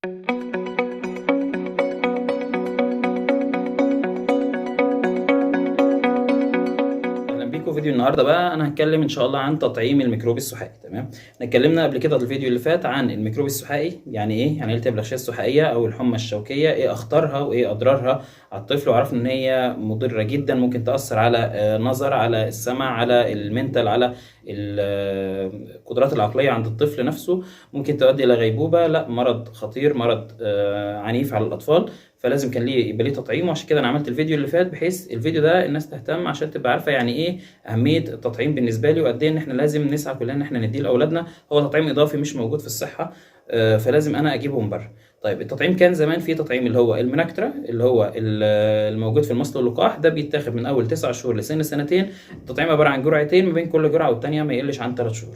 اهلا بيكم. فيديو النهارده بقى انا هتكلم ان شاء الله عن تطعيم الميكروب السحائي. تمام، احنا اتكلمنا قبل كده الفيديو اللي فات عن الميكروب السحائي، يعني ايه، يعني التهاب الاغشيه السحائيه او الحمى الشوكيه، ايه اخطارها وايه اضرارها على الطفل، وعرفنا ان هي مضرة جدا، ممكن تاثر على النظر، على السمع، على ال mental، على القدرات العقلية عند الطفل نفسه، ممكن تؤدي الى غيبوبة، لا مرض خطير، مرض عنيف على الاطفال، فلازم كان ليه يبقى ليه تطعيم. وعشان كده انا عملت الفيديو اللي فات بحيث الفيديو ده الناس تهتم عشان تبقى عارفه يعني ايه اهمية التطعيم بالنسبة لي، وقد ايه ان احنا لازم نسعى كلنا ان احنا نديه لاولادنا. هو تطعيم اضافي مش موجود في الصحة، فلازم انا اجيبه من بره. طيب التطعيم كان زمان في تطعيم اللي هو المناكترا، اللي هو الموجود في المصل واللقاح، ده بيتاخد من اول 9 شهور لسن سنتين. التطعيم عبارة عن جرعتين، ما بين كل جرعة والثانية ما يقلش عن 3 شهور.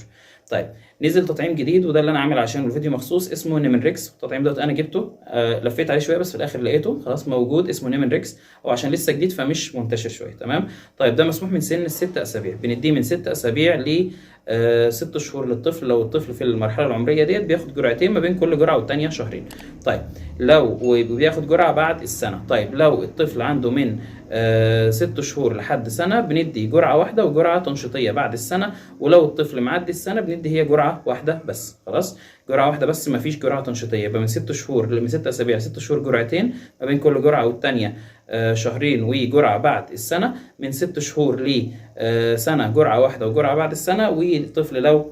طيب نزل تطعيم جديد، وده اللي انا عامل عشان الفيديو مخصوص، اسمه نيمنريكس. التطعيم دوت انا جبته، لفيت عليه شوية بس في الاخر لقيته خلاص موجود، اسمه نيمنريكس، هو عشان لسه جديد فمش منتشر شوية. تمام، طيب ده مسموح من سن ال6 اسابيع، بنديه من 6 اسابيع ل 6 شهور للطفل. لو الطفل في المرحلة العمرية ديت بياخد جرعتين، ما بين كل جرعة والثانية شهرين. طيب لو وبياخد جرعة بعد السنة. طيب لو الطفل عنده من 6 شهور لحد سنة بندي جرعة واحدة وجرعه تنشيطيه بعد السنة، ولو الطفل معدي السنة بندي هي جرعة واحدة بس. خلاص، جرعة واحدة بس، ما فيش جرعة تنشيطيه. يبقى من 6 شهور، من 6 اسابيع 6 شهور جرعتين، ما بين كل جرعة والثانية شهرين وجرعه بعد السنة. من 6 شهور ل سنة جرعة واحدة وجرعه بعد السنة، والطفل لو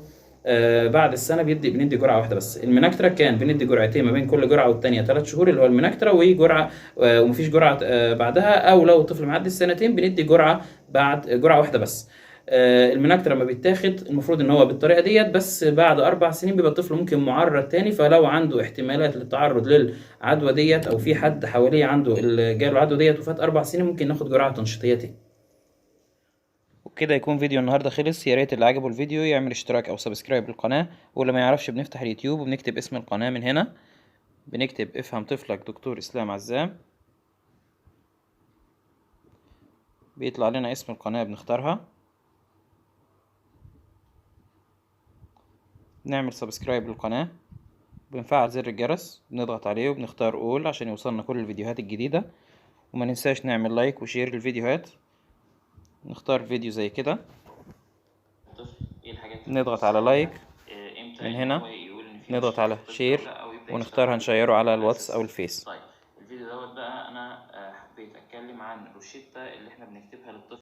بعد السنة بندي جرعة واحدة بس. المناكترا كان بندي جرعتين، ما بين كل جرعة والثانية 3 شهور اللي هو المناكترا، وجرعه ومفيش جرعة بعدها، او لو الطفل معدي السنتين بندي جرعة بعد جرعة واحدة بس. المناكترا لما بيتاخد المفروض ان هو بالطريقة ديت، بس بعد 4 سنين بيبقى الطفل ممكن معرض تاني، فلو عنده احتمالات للتعرض للعدوى ديت او في حد حواليه عنده جاله العدوى ديت وفات 4 سنين، ممكن ناخد جرعة تنشيطيه تاني. وبكده يكون فيديو النهارده خلص. يا ريت اللي عجبه الفيديو يعمل اشتراك او subscribe للقناة، واللي ما يعرفش بنفتح اليوتيوب وبنكتب اسم القناة من هنا، بنكتب افهم طفلك دكتور اسلام عزام، بيطلع لنا اسم القناة بنختارها، نعمل subscribe للقناة، بنفعل زر الجرس، بنضغط عليه وبنختار all عشان يوصلنا كل الفيديوهات الجديدة، وما ننساش نعمل like و share للفيديوهات. نختار فيديو زي كده، نضغط على like من هنا، نضغط على share ونختار هنشيره على الواتس او الفيس. طيب الفيديو دوت بقى انا حبيت اتكلم عن روشتة اللي احنا بنكتبها للطفل.